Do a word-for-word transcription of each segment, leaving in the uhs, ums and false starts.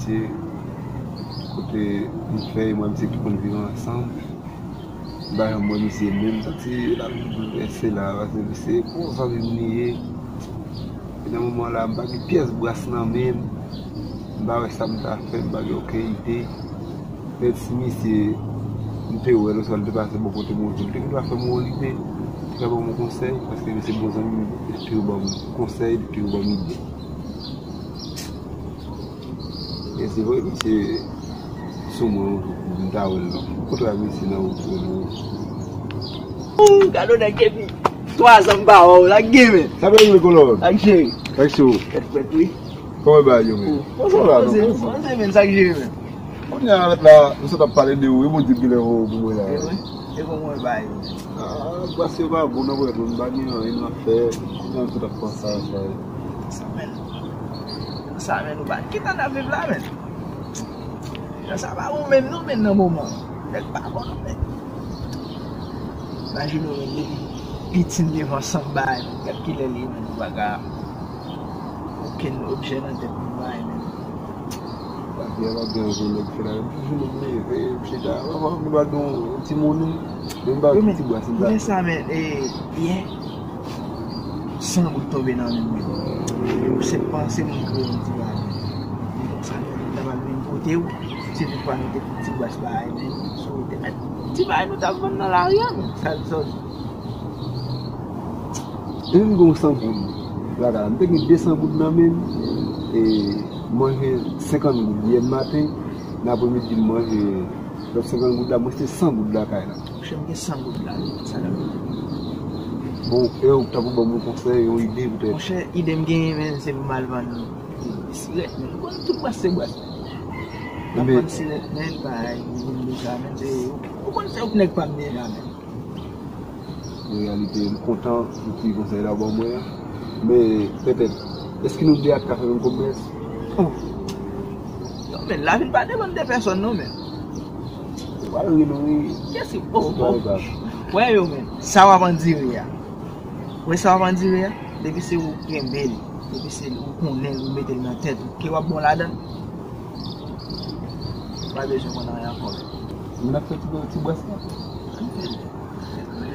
Misye, kote m fè, mwen misye ki konn viv ansanm. M pa janm wè misye menm, santi l ap vin boulvèse la, paske misye bon zanmi m li ye. E nan moman la, m pa gen pyès bras nan men m. M pa wè sa m ta fè, m pa gen okenn ide. Pèt si misye, m te wè l, oswa l te pase bò kote m, m te gen dwa fè m yon ide, li te ka ban m yon konsèy, paske misye bon zanmi m, li te toujou ban m konsèy, li te toujou ban m ide. E se vre, misye sou mwen yon jou, m ta wè l non. Kote w a misye nan wout yo non? Ooh, gade yon nèg epi twa zan m pa wè w, sa k gen, men? Sa k gen, kolòn? Sa k jere? Sa k cho? Tèt frèt, wi. Kòman bagay yo, men? Kòman sa va, non? Poze, poze, men, sa k jere, men? Kounye a, avèk la, nou sot ap pale de ou, e Bondye ki lè ou pou mwen la. E wi, e kòman w bagay yo? Ah, bras yo pa bon nan pwèt, m pa gen anyen nan fè. Kounye a, m sot ap panse a sa. Sa, men. Sa, men, nou pa gen tan ap viv la, men. Jan sa pa bon menm non, men nan moman. Nèg pa bon non, men. Imajine w, men, depi piti n devan san bagay, men, gad kilè li ye, men, nou pa ka okenn objè nan tèt nou, bagay, men. Papi a pa gen anpil nèg fè la, toujou nou leve, m chita, papa m pa gen yon ti monnen, men m pa gen ti bras, m pa. Men sa, men, e, yè, san goud tonbe nan men mwen. Epi se panse m kreye yon ti bagay. Men konsa, nou ta pral menm kote w. Si toutfwa nou te pran ti bras bagay, men sou wout, men ti bagay nou t ap vann nan lari a, men sa, sa. Epi m gen yon san goud lakay la. M te gen de san goud nan men m. E manje senkant goud yè maten. Nan apremidi, m manje lòt senkant goud la. M rete san goud lakay la. Monchè, m gen san goud la, wi, sa la. Bon, e ou ta pou ban m yon konsèy, yon ide poutèt? Monchè, ide m genyen, men se pou m al vann sirèt, men ou konn tout bwat se bwat. M ap vann sirèt, men pa vin deja, men se, ou konn se ou k nèg pa m deja, men. An reyalite, m kontan pou ti konsèy la ou ban mwen an. Men, petèt, èske nou de a t ka fè menm komès? Oh. Non, men lavi n pa depann de pèsòn, non, men. Ou pral ri nou, wi. Kiyès ki, oh, oh. Wè yo, men. Sa w ap andire a. Wè sa w ap andire a. Depi se ou kenbe l, depi se ou konnen l, ou mete l nan tèt ou, ke w ap bon ladan l. Ou pa bezwen konn anyen ankò, men. N ap fè ti, ti bwès la. Ann fè l.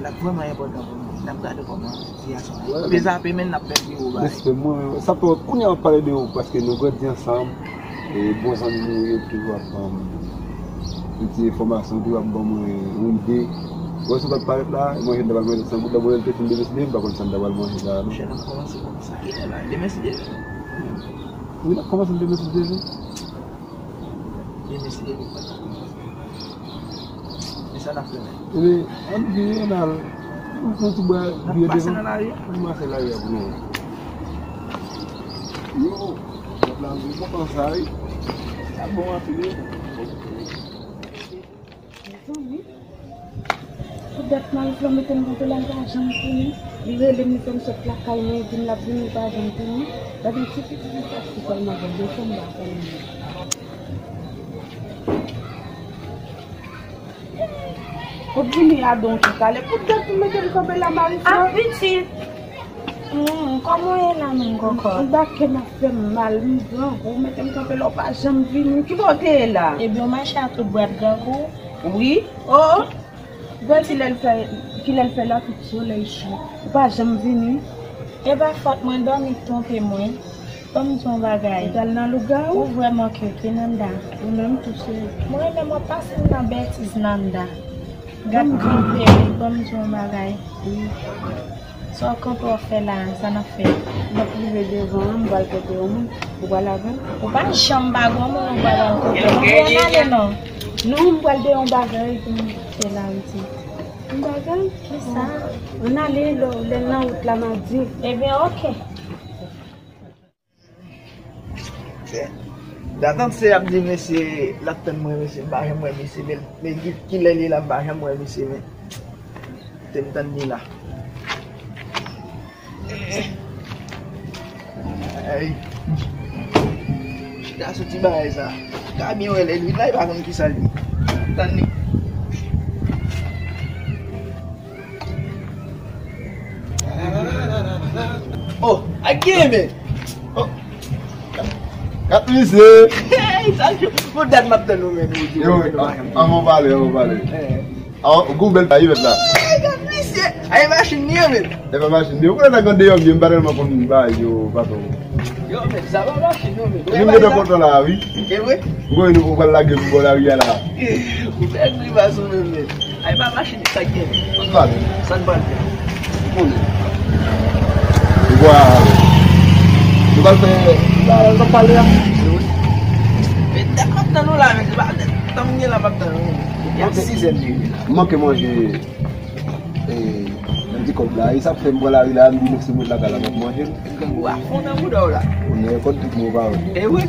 L ap vrèman enpòtan pou nou. N ap gade kòman sitiyasyon an ye. Wè, men. Pe zape, men n ap fè pi wo bagay. Respè, mwen, sa fè kounye a m ap pale de ou, paske nou grandi ansanm. E bon zanmi nou ye, toujou ap ban m yon ti enfòmasyon, toujou ap ban mwen yon ide. Wè, sou pa t parèt la, mwen jwenn ta pral manje san goud la, mwen te fin deveside, m pa konn sa m ta pral manje la, non. Monchè, n ap kòmanse kòmsa. Kilè la? Demen si Dye vle. Wi, n ap kòmanse demen si Dye vle. Demen si Dye vle, pa ta kòmanse. Men sa n ap fè menm? Ebyen, ann vire, ann al. Nou pran ti bwa, vire devan. N ap pase nan lari a? Ann pase lari a pou nou wè. Yo, lòt la, nou kontan sa, wi. Sa bon anpil, wi. Mezanmi, pou dat Marie Flore mete m kanpe la, m pa janm vini. Li rele m, li fè m sot lakay mwen, li di m l ap vini, li pa janm vini. Gade yon ti pitit li sòti sèlman, bon, de fwa m pa konnen. Ou t vini a don tou talè. Pou dat ou mete m kanpe la, Marie Flore? Ah, pitit. Hmm, kòman w ye la menm, kòkòt? Anba kè m ap fè m mal, m grangou, ou mete m kanpe la, ou pa janm vini. Ki bò w te ye la? Ebyen, w mache a tout bwat grangou. Wi. Oh, oh. Gade kilè l fè, kilè l fè la, tout solèy cho. Ou pa janm vini. E pa fòt mwen, dòmi k twonpe mwen. Ban m di w yon bagay. Ou t al nan lougawou? Ou vrèman keke, Nanda. Ou menm tou, cheri. Mwen menm, w ap pase m nan bètiz, Nanda. Gad kanpe, wi, ban m di w yon bagay. Wi. Sa w kanpe w ap fè la, sa n ap fè? M ap rive devan an, m pral pote yon moun. Ou pral avè m? Ou pa janm pa gen yon moun ou pral rankontre. Ban m wè n ale non. Non, m pral de yon bagay pou m fè la, wi, ti. Yon bagay? Kisa? Ann ale, lè, lè n nan wout la, m a di w. Ebyen, oke. Datant se ap di mesye, l ap tann mwen, mesye, m pa janm wè mesye, men, men ki, kilè li la, m pa janm wè mesye, men. Te m tann li la. Ay. Chita sou ti bagay sa. Ka byen wè lè l vin la, li pa konn kisa l ye. Tann li. Oh, a gen men. Oh. Kat misye. Sa yo, bon, dat m ap tann ou menm, ou di, yo, ou vin a, anvan pale, anvan pale. Eh. Ah, ou gon bèl bagay, mèt la. Ay, gad misye. Ay, machin li ye, menm. E pa machin li, ou konnen nèg andeyò, m pa tèlman konn bagay yo, patwon. Yo, menm, sa pa machin, non, menm. Vin mete kontan la, wi. E vre? Ou konnen nou pral lage pou bò lari a la. Ou fè grimas ou menm, menm. Ay, pa machin. Sa k gen? Sa n pral fè? Ou konnen. Ou pral, nou pral fè sa, sa pale a. Men dat m ap tann ou la, men se pa dat tan m gen la m ap tann ou. Y ap sizè m rive la. M manke manje, e, menm ti kòb la, e sa k fè m pran lari la, m di mèsi mwen lakay la, m ap manje. Grangou a fon nan bouda w la. Ou nan rekòt tout mo pa wè. E wi.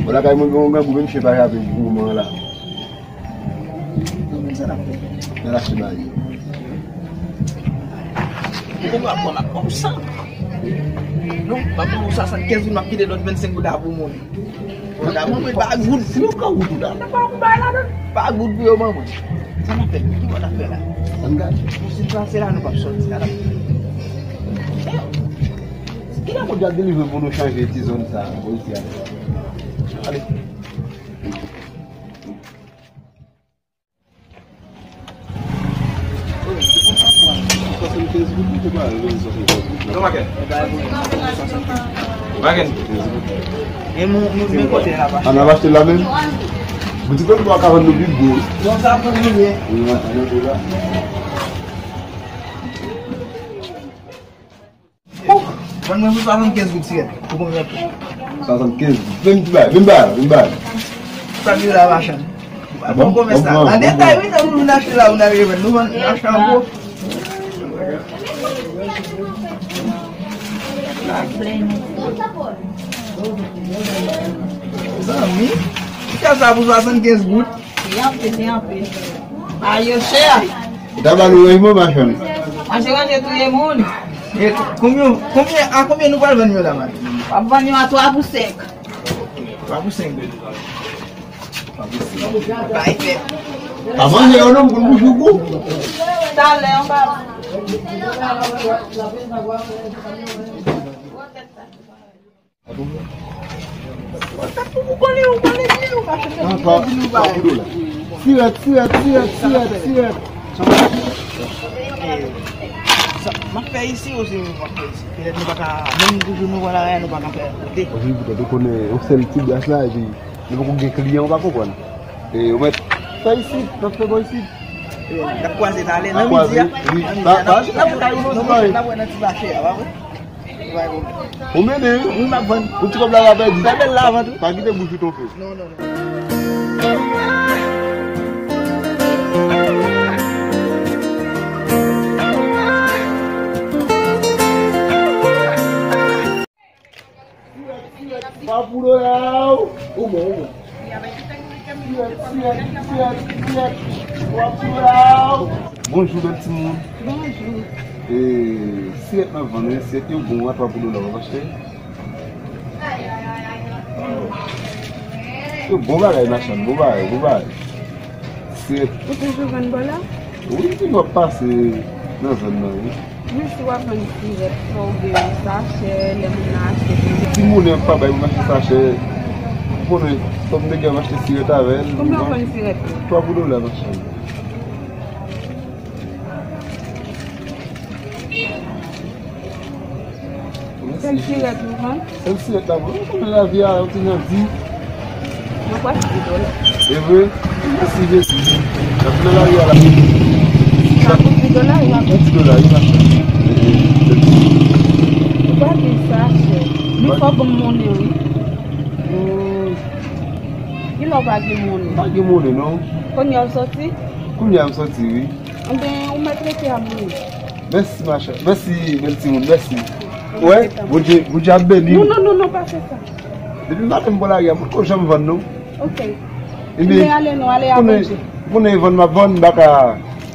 Bon, lakay mwen gen yon grangou, menm chen pa jape pou moman an la. Sa n ap fè? N al achte bagay. Ou konn w ap pran, m ap pran w san. Non, m ap pran w swasannkenz goud, m ap kite lòt vennsenk goud la pou moun. Bon, la, manman, pa goud. Si nou pran goud ou la, pa goud bagay ladan. Pa goud pou yo, manman. Sa n ap fè? Ki bò n ap fè la? Ann gade. Nou si n pase la, nou p ap sòti. Sa n ap fè? Kilè moun ap delivre pou nou chanje ti zòn sa, bò isi a? Ale. Ann al achte la menm. Boutik la ka vann nou pi gwo. Vann mwen pou swasannkenz goud sirèt. Pou konbyen tan? Swasannkenz goud. Vin bay, vin bay, vin bay. Sa ki la machann. Bon, bon komès la. Nan detay, wi, nan nou vin achte la, ou nan revann. Nou vann achte an gwo. Zanmi, ki sa pou swasannkenz goud? Se anpil, se anpil. Bagay yo chè. Ou ta ba nou ranjman, machann. Manje ranje touye moun. E konbyen, konbyen, a konbyen nou pral vann yo la, man? W ap vann yo a twa pou senk. Twa pou senk, bebe. Twa pou senk. Bay fè. Pa manje yo non, pou bouch ou gou. Talè, anba. Ou konnen, ou konnen byen, ou pa chèche. Sirèt, sirèt, sirèt, sirèt, sirèt. Sa m ap fè isi, osi, m ap fè isi. Petèt nou pa ka, menm toujou nou wè la, nou pa ka fè kote. Osi, petèt ou konnen, yon sèl ti bras la, epi nou poko gen kliyan, ou pa konprann. E, ou mèt fè isi, n ap fè bò isi. N ap kwaze talè, nan midi a. Nan midi a, n ap, n ap, n ap wè nan ti mache a, pa vre? Ou mennen wi. Wi, m ap vann. Ou ti kòb la va pèdi. Sa bèl la avan tou. Pa kite bouch ou twonpe w. Non, non, non. Twa pou dola. Ou bon, ou bon. Bonjou, bèl timoun. Bonjou. E, sirèt n ap vann, wi, sirèt yo bon, a twa pou dola, w ap achte? Yo bon bagay, machann, bon bagay, bon bagay. Sirèt. Ou toujou vann bò la? Wi, m ap pase nan zòn nan, wi. Men si w ap vann sirèt, fò w gen yon sachè, lè moun nan achte pou li. Ti monnen m pa bay pou m achte sachè. Ou konnen, kòm nèg yo ap achte sirèt avè l. Konbyen w vann sirèt la? Twa pou dola, machann. Sèl sirèt ou vann? Sèl sirèt la, bon, ou konnen lavi a, yon ti jan di. Mwen kwè se pi dola. E vre? Mèsi, mèsi. N ap nan lari a la. Sa kout pi dola, wi, mwen kwè. Ti dola, wi, machann. Ou pa gen sachè. Men fò w ban m monnen, wi. Kilè w pa gen monnen? Pa gen monnen, non. Kounye a w sòti? Kounye a m sòti, wi. Enben, ou mèt rete a monnen. Mèsi, machann. Mèsi, bèl timoun. Mèsi. Ou wè, Bondye, Bondye ap beni w. Non, non, non, non, pa fè sa. Depi maten m bò lari a, m poko janm vann, non. Ok. Ebyen, ale non, ale a Bondye. Konnen vann m ap vann, m pa ka.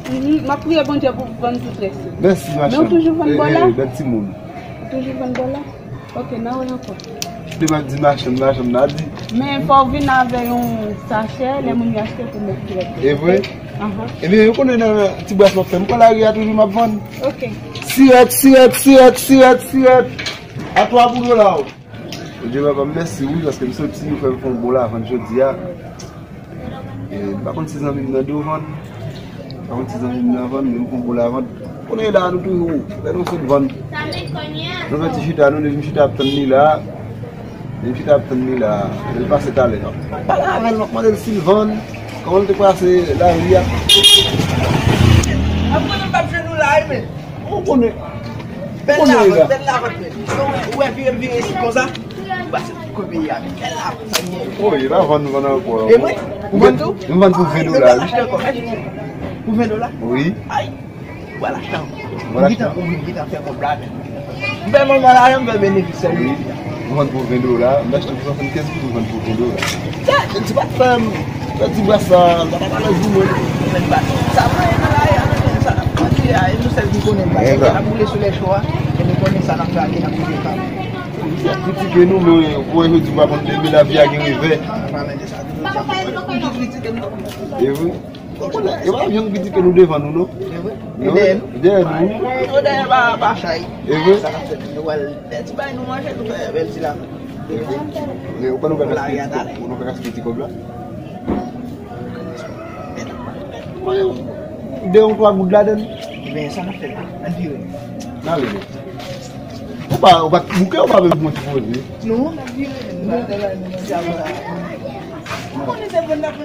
Mhm, m ap priye Bondye pou vann tout rès yo. Mèsi, machann. Men ou toujou vann bò la? Eh, eh, bèl timoun. Ou toujou vann bò la? Ok, n a wè ankò. Li pa di machann, machann la di. Men fò w vin avè yon sachè, lè moun yo achte pou mèt dirèk. E vre? Ahan. Ebyen, yo konnen nan ti bras m ap fè. M pran lari a toujou m ap vann. Ok. Sirèt, sirèt, sirèt, sirèt, sirèt. A twa pou dola, wi. Bondye papa m mèsi wi, paske m soti, ou fè m fè yon bon lavant jodi a. E, m pa konn si zanmi m nan do vann. M pa konn si zanmi m nan vann, men m fè yon bon lavant. Konnen la nou toujou, lè nou sot vann. Nou fè ti chita, nou depi m chita ap tann li la. Depi m chita ap tann li la, li pase talè. M ap pale avè l, m ap mande l si l vann, kòman l te pase lari a. Ap konnen m p ap jwenn ou la wi, men. Ou konnen. Bèl lavant, bèl lavant, men. Ou wè vire m vire isit konsa? Ou pase tout kote peyi a, men bèl lavant, sa gen. O, e pa vann, vann ankò. E mwen? Ou vann tou? M vann pou ven dola, wi. Pou ven dola? Wi. Ay, ou al achte ankò. Ou gentan, ou gentan fè kòb la, men. M fè manman lajan, m fè benefis sèl. Wi. M vann pou ven dola, m achte pou swasannkenz goud, m vann pou ven dola. Sa, ti pa t fè m. Fè ti bras sa, sa pa pale di mwen. Sa mwen nan lari a, men sa n ap pase a, e nou sèl ki konnen bagay ki ap boule sou lè cho a, e nou konnen sa n ap fè a ki n ap boule kanmenm. Misye ap kritike nou, men ou wè jodi pa konn demen lavi a gen revè. Pa pale de sa, nou di a mwen. E vre. Ou konnen, e pa avyon ki kritike nou devan nou, non? E vre. E dèyè nou? Dèyè nou. Yo dèyè pa, pa chay. E vre. Sa n ap fè, nou pral fè ti bay nou manje, nou fè bèl ti lavi. Men ou pa nou pa gaspiye ti kòb, ou nou pa gaspiye ti kòb la? Mwen, de yon twa goud ladann. Men sa n ap fè la, ann vire. N ale, men. Ou pa, ou pa bouke, ou pa menm bon ti pwodui. Non, n ap vire, men. Nou pa te bay nou manje avan la. Ou konnen se bon n ap